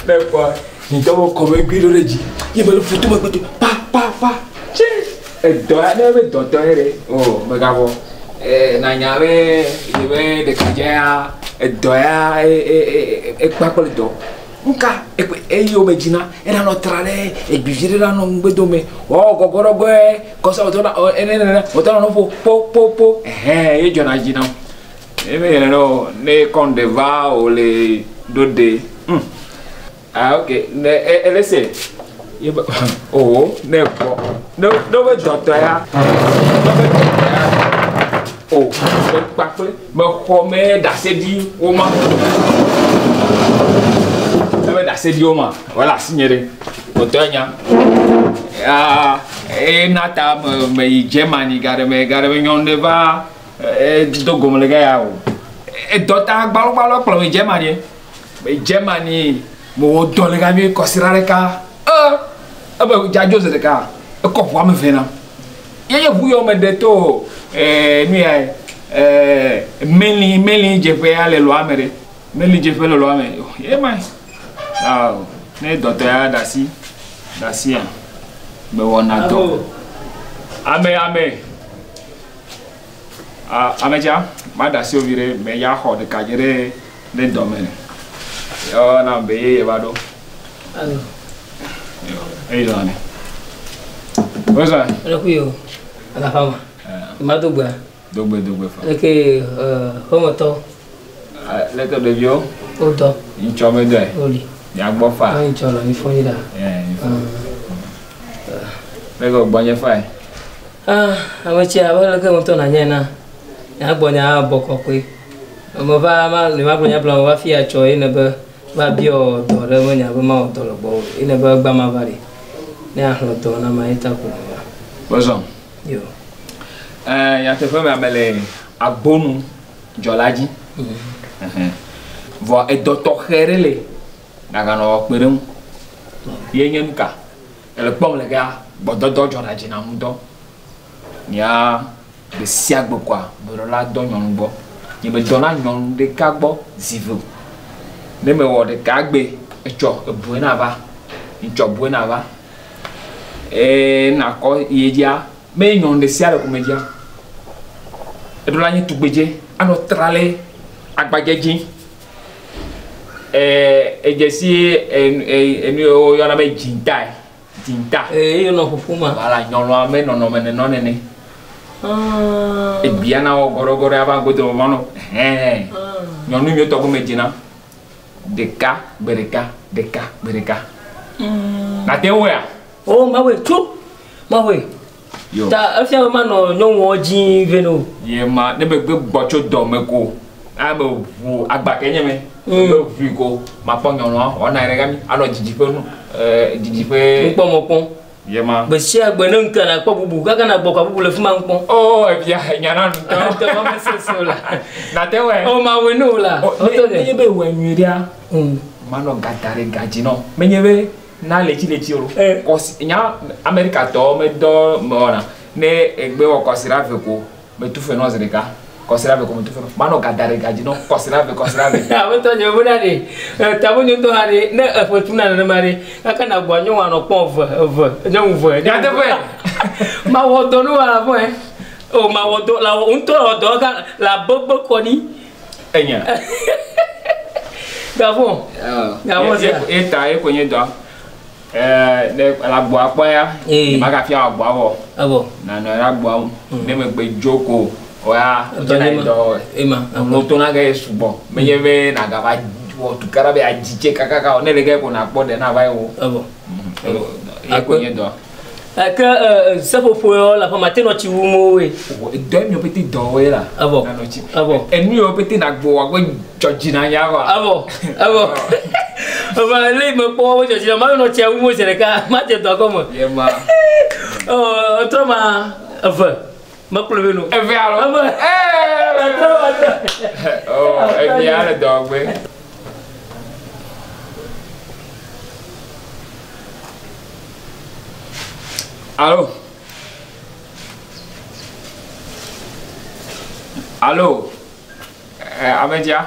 Ne kpɔ ŋutɔ wo kɔ megbe ɖo ɖe dzi ye me le foto megbe to pa pa pa tse edɔ ya ne be dɔtɔ ye ɖe o megavɔ ee nanya be ye be ɖekadze ya edɔ ya e e e ekpa kple dɔ nuka ekpe eye wo me dzina ena nɔ tra ɖe egbivi ɖe la nɔ ŋgbedome wɔ gɔgɔɖɔgɔe kɔsɔ wòtɔ na ɔ ene nene wòtɔ nɔ nuƒo po po po ɛhɛn ye dzɔna dzi nam eme yɛrɛ nɔ ne kɔn ɖe va wòle ɖo ɖe hmm ah ok ne e ele se ye be o ne kpɔ ne ne be dɔtɔ ya ne be dɔtɔ ya o me kpakple me xɔ me ɖase ɖi wo ma ne be ɖase ɖi wo ma wala asi nye ɖe dɔtɔ nya ya ena ta me me yi Germany gaɖe me gaɖe me nyɔnu ɖe va e do gome le ga ya o edɔta gbalogbalɔ kplɔ me Germany me Germany me wɔ dɔ le gami kɔsira ɖeka e ebe dzadzo zi ɖeka ekɔ ʋua me vɛ nam ye nye ʋu yɔ me ɖe to ee nu ya ee meli meli dzeƒe ya le lɔa me ɖe meli dzeƒe le lɔa me ye ma awo ne dɔtɔ ya ɖe asi ɖe asia me wɔna dɔ ame ame a ame tsa ma ɖe asi wo vi ɖe me ya xɔ ɖeka dze ɖe ɖe dɔ me yɔ na be ye ye va ɖo Alo. Yo, eyi zɔ ne wozɔ Ele ku yo. Ala fama. Ma do gbe. dogbe dogbe fa Leke xɔmetɔ leke ɖeviwo wodɔ ŋtsɔ me dɔe woli. miagbɔ fa Ŋtsɔ le mi fɔ yi ɖa. leke gbɔnye fa ye Ah, ame tsia abe leke ŋutɔ nanye na. Nya gbɔ nya bɔ kɔkɔe. Me va ma le ma gblɔ nya bla me va fia tsɔ ye ne be va biɔ dɔ ɖe me nya be mawɔ dɔ le gbɔwò. Ye ne be gba ma va ɖi. Ne axlẽ dɔ na ma ye ta ko me va. wozɔ Yo. ɛɛ nyateƒe me ame le agbonu dzɔla dzi Ɛhɛn. vɔ edɔ tɔxɛ ɖe le naganɔ kpe ɖe ŋu ye nye nu ka ele kpɔm le ga gbɔdɔdɔ dzɔna dzi na ŋutɔ nya gbe sia gbe koa meɖo la dɔ nyɔnu gbɔ nye me dɔna nyɔnu ɖeka gbɔ zi ve o ne mewɔ ɖeka gbe etsɔ ebue na va ŋtsɔ bue na va ee nakɔ ye dzia me nyɔnu ɖe sia ɖe ko me dzia eɖo la nye tugbedze anɔ tra le agbadze dzi ɛɛ edzesi enu yiwo woyɔna be dzinta dzinta Ee ye nɔ ƒoƒo ma. wala nyɔnua me nɔnɔme nenɔ nene Ah. egbia na wɔ gɔɖɔgɔɖɔ ava godo ma nɔ hɛn nyɔnu mi tɔ ko me dzina ɖeka gbe ɖeka ɖeka gbe ɖeka nate ŋu ya Oh, ma wɛ tso. Ma wɛ. yo Ta efia be manɔ nyɔnuwo dzi ve no. ye ma ne me gbe gbɔ tso dɔme ko ame ʋu agba ke nye me me ʋui ko makpɔ nyɔnua wɔna yi ɖe gami anɔ didiƒe nu ɛɛ didiƒe Ŋkpɔ mɔ kpɔm. ye ma Gbe sia gbe ne ŋke na kpɔ bubu kaka na gbɔ kɔ bubu le fi ma ŋkpɔm. oh evia nya na ŋutɔ Dɔ ma me sese o la. nate ŋu Oh, ma wɛ no la. Oh, ne nye be wɔ nyui ɖea manɔ gata ɖe gadzi nɔ menye be na letsi letsi o Eh. kɔsi nya amerikatɔwo medɔ mewɔna ne egbe wɔ kɔsi ɖe ave ko metu fe nɔ zi ɖeka kɔsi ɖe ave ko metu fe nɔ manɔ gata ɖe gadzi nɔ kɔsi ɖe ave kɔsi ɖe ave Aƒetɔ nye bena ɖe tabu nye ŋutɔ hã ɖe ne eƒe tu na nenema ɖe kaka na gbɔ nyɔnu anɔ kpɔm eve eve nyɔnu ve. Nyateƒe. Ma wɔ dɔ nu wala fɔ yɛ. O ma wɔ dɔ la wɔ ŋutɔ wɔ dɔ ka la bebe kɔni. enya Gafɔ. Gafɔ sia. ye ta ye ko nye dɔ ɛɛ ne le agboa kpɔ ya Eh. magafia wɔ agboa vɔ Awɔ. nanɔ ɖe agboa ŋu ne megbe dzo ko oya Dɔ dzena nye yi ma. dɔ Ema. notona ge sugbɔ menye be nagava wɔ tukara be adzidze kakaka o ne le ge ko nakpɔ ɖe nava yi wo Awɔ. ye ko nye dɔ Ke seƒoƒo yawo le aƒe ma te nɔ tsi wum woe. dɔ mi pete dɔwoe la Awɔ. nanɔ tsi Awɔ. enu yiwo pete nagbo wɔ gbe dzɔdzi na nya wa Awɔ. Awɔ. Eva le me kpɔ wo dzɔdzi na ma nɔ tsia wum wo zi ɖeka ma dze dɔ gɔme. ye ma Ɔ trɔ ma eve. Mekplɔ be no. eve alo Eve. Ɛɛ. Trɔ ma trɔ. Oh, evia le dɔ gbe Allô Allô Eh, Amedia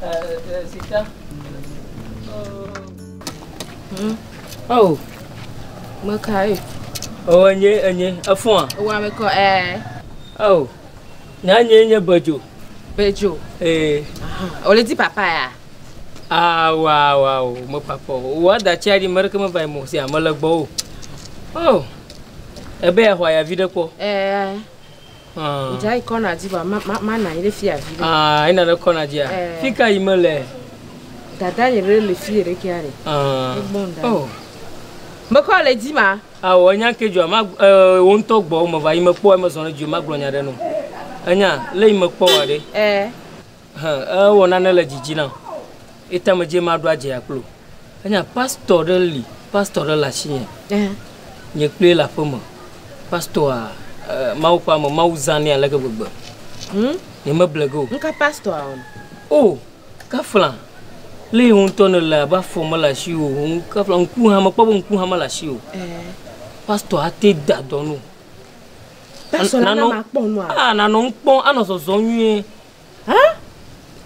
Sita. Oh. Mekae. Oh, enye enye efɔa. Ewa mekɔ ɛɛ. Oh. Nya nye nye bedzo. Bedzo. Ee. Wòle di papa ya? Awa awa o me papa o. Wa da tsia ɖi me ɖeke meva yi mo sia mele gbɔ o. Oh. Ebe yaxɔ ayavi ɖe kpɔ. Ɛɛ. Ah. Dza yi kɔna dzi vɔa ma ma ma na anyi ɖe fia vi ɖe. Ah, ina ɖe kɔna dzia. Ɛɛ. Fi ka yi mele? Dada nye ɖe le fi ɖe kia ɖe. Ah. Egbɔ ŋda. Oh. Mekɔ le di ma. Awɔ enya ke dzɔa ma wo ŋutɔ gbɔ me va yi me kpɔ eme zɔ ɖe dzi ma gblɔ nya ɖe no. Enya le yi me kpɔ wa ɖe. Ɛɛ. Hẽ, ewɔ nane le dzidzi nam. Eta me dze ma ɖo adze akplo. Enya pastor ɖe li, pastor ɖe le asinye. Ɛɛ. Nye kple le aƒe me. Pastor Mawu ƒe ame, Mawu zã nɛ aleke gbegbe. Hmm. Nye meble ge o. Nuka pastor wɔna? O, kafla. Le yi ŋutɔ ne le abe afɔ mele asi o. Kafla ŋku hã mekpɔ be ŋku hã mele asi o. Ɛɛ. Pastor ate da dɔ no. Pastor la na ma kpɔ nua. Ah, nanɔ ŋu kpɔm anɔ zɔzɔm nyuie. Hã?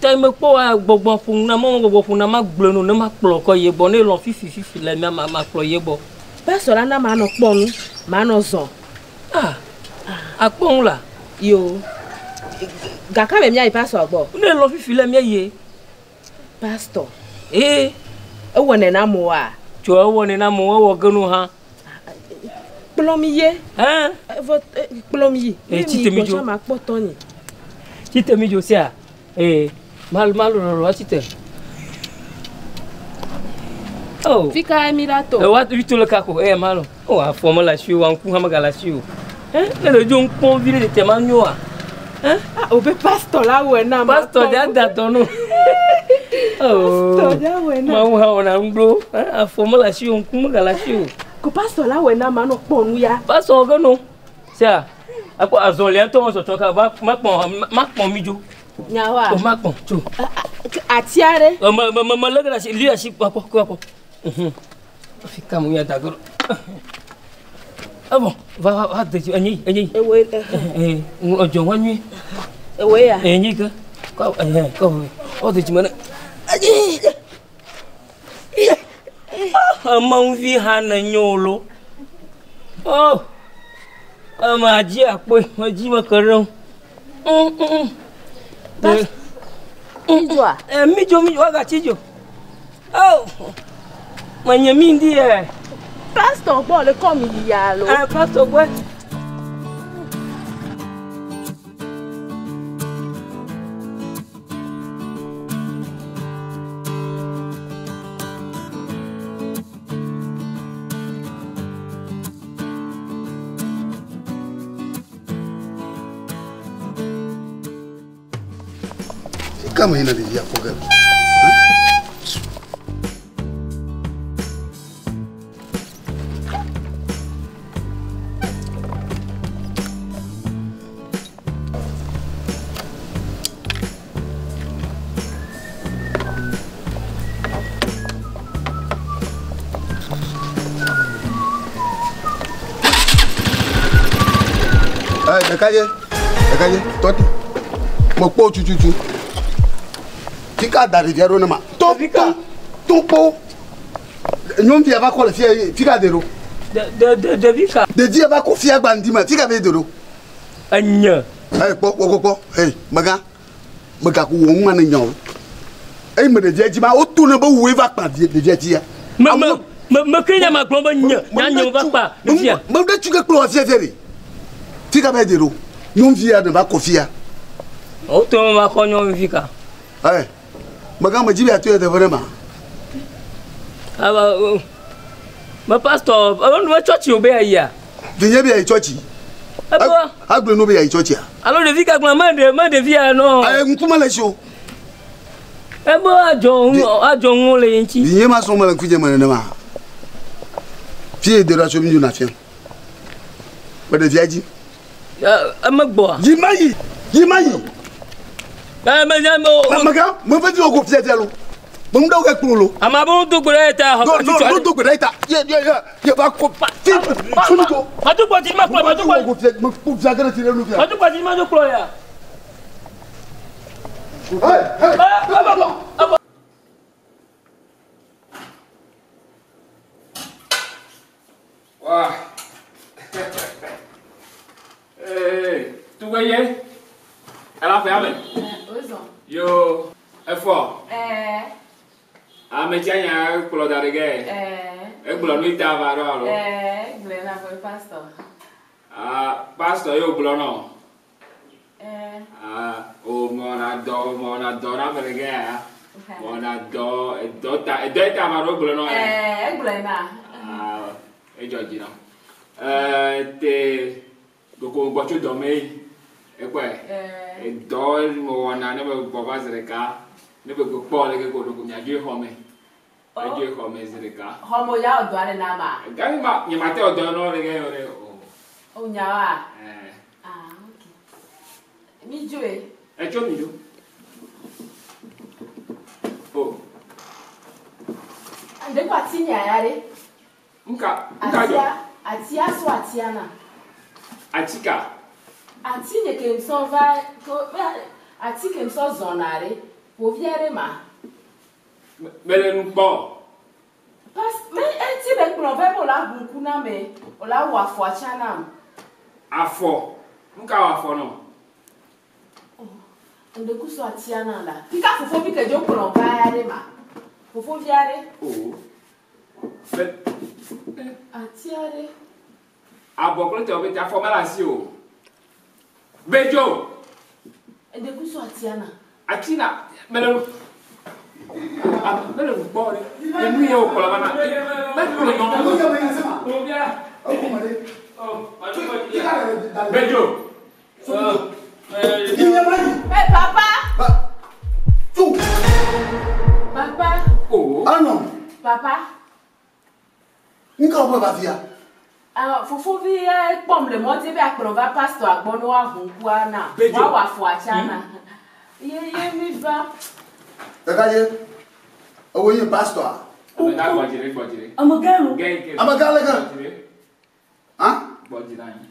Ta yi mekpɔ wa gbɔgbɔ ƒo na mɔ gbɔgbɔ ƒo na ma gblɔ no ne ma kplɔ kɔ ye gbɔ ne lɔ fifi fifi le mia ma ma kplɔ ye gbɔ. Pastor la na ma nɔ kpɔ nu, ma nɔ zɔ. Ah. Akpɔ nu la. Yo. Gaka me mia yi pastor gbɔ. Ne lɔ fifi le mia ye. Pastor. Ee. Ewɔ ne na moa. Tso ewɔ ne na mo ewɔ genu hã. Kplɔ mi ye. Hã. Evɔ kplɔ mi yi. Eh, tite mi dzo. Ma kpɔ tɔnye. Tite mi dzo sia. Ee. Mal mal lɔ tite. Oh. Fika mi la to. Ewa tu to le kako. Eh malo. Oh afɔ me le asi o, ŋku hã megale asi o. Eh, ne le dzo ŋkpɔm vi ɖe tete ma nyoa. Eh? Ah, obe pastor la wɔ na ma. Pastor dza da dɔ no. Oh. Pastor dza wɔ na. Mawu hã wɔna ŋuglo. Eh, afɔ me le asi o, ŋku megale asi o. Ko pastor la wɔ na ma nɔ kpɔ nu ya. Pastor ge no. Sia. Akpɔ azɔlia ŋutɔ me zɔzɔ ka va makpɔ makpɔ mi dzo. Nyawoa. O makpɔ tso. Atia ɖe. Me me me me lé ge ɖe asi, li asi kpɔ kpɔ kpɔ. Mhm. Afi ka mo ya da ge ɖo. Evɔ va va va de dzi enyi enyi. Ewoe. Ee edzɔ wa nyuie. Ewoe ya. Enyi ke. Kɔ ɛhɛ kɔ kɔ de dzi me ne. Emaŋuvi hã ne nyo lo. Oh. Ema dzi akpɔe, me dzi me ke ɖe ŋu. Mi dzoa. Mi dzo mi dzo agatsi dzo. Oh. Menye mi ŋdi yɛ. Pastor gbɔ le kɔ mi yi ya lo. Eh, pastor gbɔ. Kama yina ɖevia kpɔ ge. Ɛ ɖekadze, ɖekadze, tɔ te. Mekpɔ tututu. Fika da ɖevia ɖo ne ma. To to to kpo. Nyɔnuvia va kɔ le fia ye fika de ɖo. De de de ɖevi ka. Ɖevia va kɔ fia gba ŋdi me fika be de ɖo. Enye. Ɛ kpɔ kpɔ kpɔ kpɔ. Ɛ mega mega ko wɔ ŋuma ne nya o. Eyi me ɖevia dzi ma woto ne be woe va kpa ɖevia dzia. Me me me me ke nya ma gblɔ be nye nya nye va kpa ɖevia. Me ɖe tsu ke kplɔ fia fia ɖe. Fika be de ɖo. Nyɔnuvia ne va kɔ fia. Woto me ma kɔ nyɔnuvi ka. Ɛ mega me dzi be ato yɛ teƒe ɖe ma. Aba me pastor enu me tsɔtsi wo be ayia. Vinye be ayi tsɔtsi. Ebe. Agblɔ no be ayi tsɔtsia. Alo ɖevi ka gblɔ me ɖe me ɖevia nɔ. Ɛ ŋkume le si o. Ebe adzɔ ŋu adzɔ ŋu le ye ŋuti. Vinye ma srɔ̃ me le ŋkudze me nenema. Fie de ɖo atso mi dzona fia. Me ɖevia dzi. Eme gbɔa. Yi ma yi yi ma yi. Ɛ me nya me o. Mega me ve di wo ko fia fia lo. Me ŋu ɖewo ke kplɔ lo. Ame aɖewo do gbe ɖe ta. No no no do gbe ɖe ta. Ye ye ye ye va ko pa. Ti sunu ko. Matu kpɔ dzi ma kplɔ matu kpɔ. Ko fia me ko fia ke ɖe ti ɖe nu fia. Matu kpɔ dzi ma do kplɔ ya. Hey, hey. Wa. Ee, tugbeye. Ela ƒe ame. Ozɔ. Yo, efɔ. Ɛɛ. Ame tsia nya kplɔ da ɖe ge. Ɛɛ. Egblɔ nu ta va ɖo alo. Ɛɛ, gblɔe na ƒe pastor. Ah, pastor yo gblɔ nɔ. Ɛɛ. Ah, o mɔna dɔ, mɔna dɔ na ame ɖe ge ya. Mɔna dɔ, edɔ ta, edɔ ta va ɖo gblɔ nɔ. Ɛɛ, egblɔe na. Ah, edzɔ dzi na. Ɛɛ, te ɖoko gbɔ tso dɔ me yi. Ekpɔe. Ɛɛ. Edɔ mewɔna ne megbɔ va zi ɖeka. Ne megbe kpɔ le ke ko ɖoko miadzoe xɔ me. Adzoe xɔ me zi ɖeka. Xɔme ya wɔ dɔ aɖe na ma. Gani ma nye ma te wɔ dɔ nɔ le ke yɔ ɖe o. O nya wa. Ɛɛ. Ah, ok. Mi dzoe. Etso mi dzo. O. Ande ko ati nya ya ɖe. Nka nka dzɔ. Atia, atia so atia na. Atika. Ati nye ke ŋsɔ va ko ati ke ŋsɔ zɔna ɖe. Ƒovi aɖe ma. Mele nu kpɔ. Pas me eti be kplɔ vɛ be wòla ʋu ŋku na me. Wòla wɔ afɔ atsa nam. Afɔ. Nka wɔ afɔ nɔ. Ŋdekusu atia na la. Fika fofovi ke dzo kplɔ va ya ɖe ma. Fofovi aɖe. O. Fɛ. Atia ɖe. Abɔ kple tɔwo bete afɔ mele asi o. Bedzo. Ŋdekusu atia na. Ati na mele nu. Ah, mele nu kpɔ ɖe. Enu ye wòkplɔ va na. Mekplɔ nɔ. Enu ya me nya se ma. Fofia. Eku me ɖe. Oh, Fika le da ɖe. Bedzo. Yi nye ma yi. Hey, papa. Ba. Tu. Papa. O. Anɔ. Papa. Nka wo be va fia. Ah, fofovi ye kpɔm le mɔdzi be akplɔ va pastor gbɔ ne woaʋu ŋkua na. Bedzo. Woawɔ afɔ atsa na. Ye ye mi va. Ɖeka ye. Ewo nye pastor. Ame ka gbɔ dzi ɖe gbɔ dzi ɖe. Ame gã lo. Gɛ ke. Ame gã le ke. Gbɔ dzi ɖe. Hã? Gbɔ dzi ɖe anyi.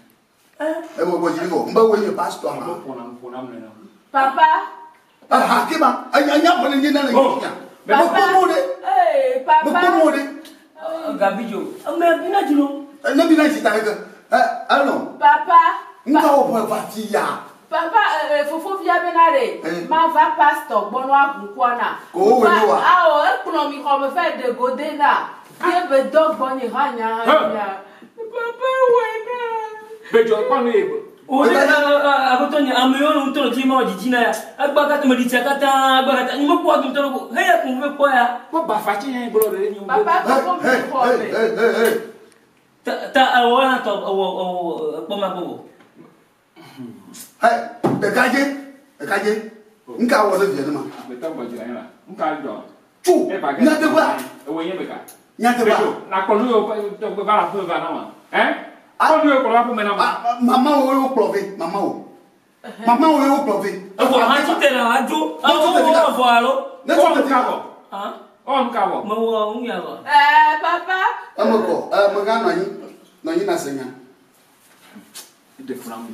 Ewo gbɔ dzi ɖe vɔ. Nbe wo nye pastor ma. Ƒonam ƒonam le nɔ. Papa. Aha ke ma. Enya nya ƒe ne nye na le Oh. nya. Papa. Mekpɔ nuwo ɖe. Ee, papa. Mekpɔ nuwo ɖe. Gabidzo. Ame bina dzi lo. Ne bi na dzi ta ɖe ke. Ɛ anɔ. Papa. Nka wo be va fia. Papa, fofovia bena ɖe, Eh. ma va pastor gbɔ ne woaʋu ŋkua na. Ko wo wòe wa? Awɔ, ekplɔ mi xɔ me va yi ɖe go de na. Ye be dɔ gbɔ nye hã nya Huh. nya. Papa wɔe na. Bedzo kpɔ nu ye. O ne aƒetɔ nye ame yiwo ŋutɔ le dzi ma wɔ dzidzi na ya. Agba katã me ɖitsia katã agba katã. Nye mekpɔ ŋutɔ le ko. Heya ko ve kpɔ ya. Kpɔ bafa tsi nye gblɔ ɖe nye. Papa Hey, fofo mi hey, xɔ hey, me. hey, hey, hey. Ta ta awɔ hã tɔ ewɔ ewɔ kpɔ ma gbɔ. Hey, ɖekadze, ɖekadze. Nka wɔ ɖe via ne ma. Agbetɔ gbɔ dzi ɖe anyi la. Nka dzɔ. Tso, Eva gɛ. nyateƒea, Ewo nye beka. nyateƒea. Bedzo na kpɔ nu ye tɔgbe va le aƒe va na ma. Ɛ? Kpɔ nu ye kplɔ va aƒe me na ma. Ah, mama wo ye wokplɔ vɛ, mama wo. Mama wo ye wokplɔ vɛ. Evɔ hã tsi te la adzo. Awɔ wɔ vɔ alo. Ne Ewɔ tso nu ka vɔ. Hã? Ewɔ nu ka vɔ. Mewɔ nu ya vɔ. Ɛɛ, papa. Eme kɔ, ɛ mega nɔ anyi, nɔ anyi na se nya. Ɖe fu na mu.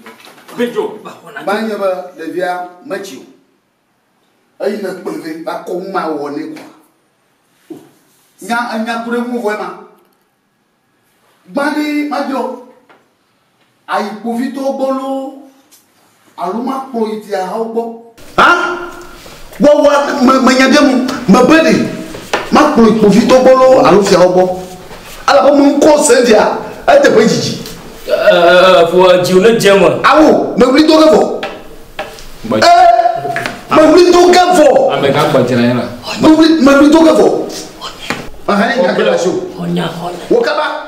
Bedzo. Ba nye be ɖevia metsi o. Eyi ne kplɔe vɛ, va kɔ nu ma wɔ nɛ kɔa. Nya enya ku ɖe ŋu vɔ ma. Gbã ɖe madzɔ. Ayi kpovitɔwo gbɔ loo alo makplɔ yi fiahawo gbɔ. Hã? Wɔwɔ me menya bia mu mebe ɖe makplɔ yi kpovitɔwo gbɔ loo alo fiahawo gbɔ. Elabe me ŋkɔ se via eteƒe dzidzi. Fo dziwò ne dze me. Awo mewuli do ge vɔ. Gbɔ dzi. Ee mewuli do ge vɔ. Ame ka gbɔ dzi ɖe anyi la. Mewuli mewuli do ge vɔ. Aha ye nya ke le asi o. Xɔnya xɔnya. Wo kaba.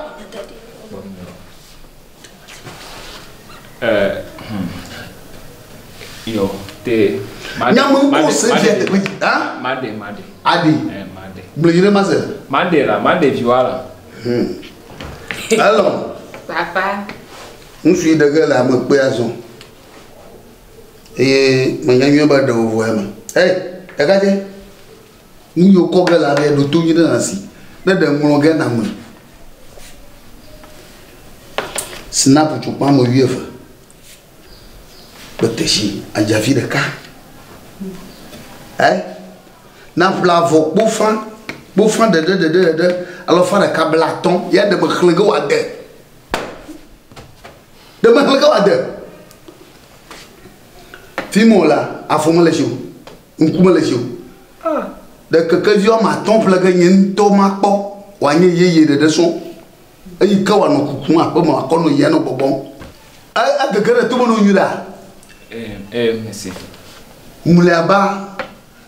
Ɛɛ. Yo te. Nya me ŋkɔ se via teƒe dzidzi. Hã? Ma ɖe ma ɖe. Aɖi. Ɛ ma ɖe. Gblɔ yi ɖe ma se. Ma ɖe la ma ɖe viwa la. Elɔ. Papa. Ŋutsu yi ɖe ge le ame kpe azɔ. Eye menya nyuie be ɖe wòvɔ eme. Hey, ɖekadze. Nu yiwo kɔ ge le aɖe ɖo to nyui ɖe asi. Ne ɖe ŋlɔ ge na me. Snap tsukpa ame wuieve. Kpetesi adzavi ɖeka. Ɛ na ƒle avɔ kpofã kpofã ɖeɖe ɖeɖe ɖeɖe alafa ɖeka bla atɔ̃ ya ɖe me xlẽ ge wòade. Ɖe me xlẽ ge wòade. Fi me wòlea, afɔ mele esi o, ŋku mele esi o. Ɖe kekevi woame atɔ̃ ƒle ge nye ŋutɔ makpɔ wòanye yeye ɖeɖe sɔŋ. Eyi ke wòanɔ kukum aƒeme wòakɔ nɔ yia nɔ gbɔgbɔm. Egege ɖe tome na wò nyuie ɖea? Ee, ee, mese. Mlɔeba,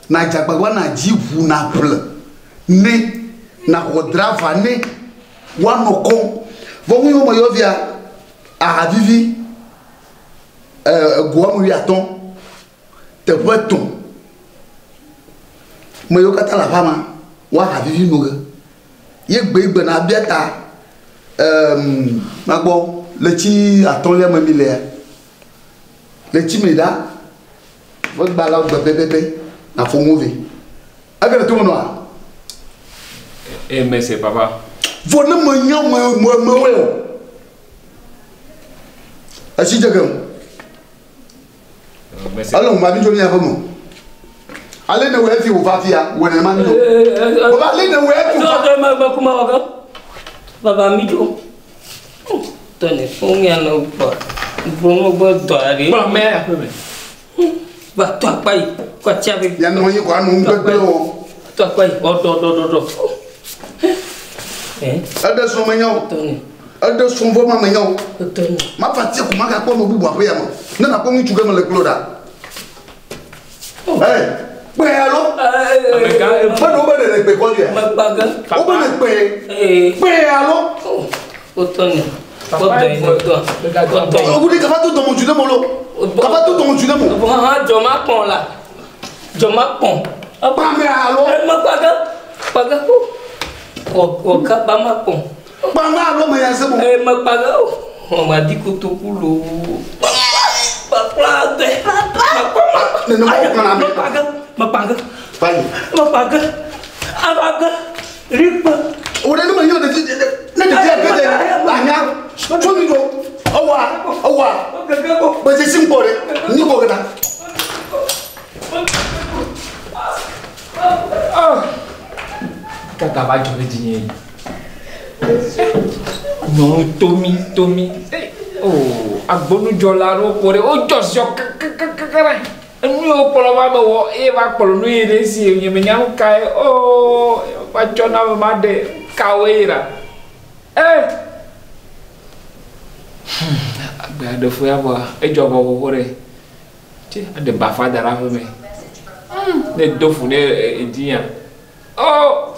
nàdze agbagba nàdzi ʋu nàƒle nɛ, nàxɔ drava nɛ, woanɔ kɔm. Vɔ nu yiwo meyɔ fia, aha vivi, ego woame wuiatɔ̃, teƒe etɔ̃. Ame yiwo katã le aƒea me, woaha vivi no ge. Ye gbegbe nabia ta em magbɔ ɣleti atɔ̃lia me mi lea, ɣleti me ɖa ƒe gbalẽwo gbe pɛpɛpɛ nàfɔ nuwo vɛ. Ege ɖe tome nɔa? E mese papa. Vɔ ne menya me me mewɔe o. Etsi dze gem. Ele ŋu ma mi dzo mia ƒe me. Ale ne wòe fi wòva fia, wɔ nenema mi dzo. Baba ale ne wòe fi wòva. Tɔ ma gba kuma waka. Baba mi dzo. Tɔ ne fún ya no pa. Gbɔngɔ gbɔ dɔ aɖe. Kplɔ mɛ aƒe me. Va tɔ akpa yi. Kɔ atsia be. Ya nɔ anyi kɔ anɔ nu gbegblẽ wɔm. Tɔ akpa yi. Ɔ dɔ dɔ dɔ dɔ. Eɖe srɔ̃ menya o. Tɔ ne. Eɖe srɔ̃ vɔ ma menya o. Tɔ ne. Mafa tia ko magakpɔ ame bubu aƒe ya me. Ne nakpɔ ŋutsu ge mele kplɔ ɖa. Hey, kpe alo? Amegã Ƒe ɖewo be ɖe kpe kɔ dzia? Mekpa ge. Wobe ne kpe. Ee. Kpe alo? Wotɔ ne. Kɔ dɔ yi ne dɔ. Kɔ dɔ yi. Ogu ɖe kaba to dɔmɔdzu ne mo lo. Kaba to dɔmɔdzu ne mo. Hã dzɔ ma kpɔn la. Dzɔ ma kpɔn. Kpame alo? Mekpa ge. Kpa ge ko. Wɔ wɔ kaba ma kpɔn. Kpame alo me ya se mo. Ee mekpa ge o. Wɔ ma di kotoku loo. Kpakpla dɛ. Kpakpla ma. Nenema wo kplɔna ame. Mekpa ge. Mekpa ge. Fayi. Mekpa ge. Ava ge. Rikpe. Wo ɖe ne me yɔ ɖevi ne ɖevi agbe ɖe anya tso mi ɖo ewa ewa Gege ko. gbedze si ŋkpɔ ɖe ni kɔ gena. Kaka va dzɔ ɖe dzinye yi. Nyɔnu tomi tomi. Oh, agbonudzɔla aɖewo ƒo ɖe wodzɔ ziɔ kakakaka ɖe. Enu yiwo kplɔ va me wɔ eye va kplɔ nu yi ɖe esi nye menya nu kae. Oh, va tsɔ na ame ma ɖe kawoe yina. Eh. Agbe aɖe fu ya vɔa edzɔ vɔ xoxo ɖe. Tse aɖe bafa da ɖe aƒe me. Ne do fu ne edzi ya. Oh.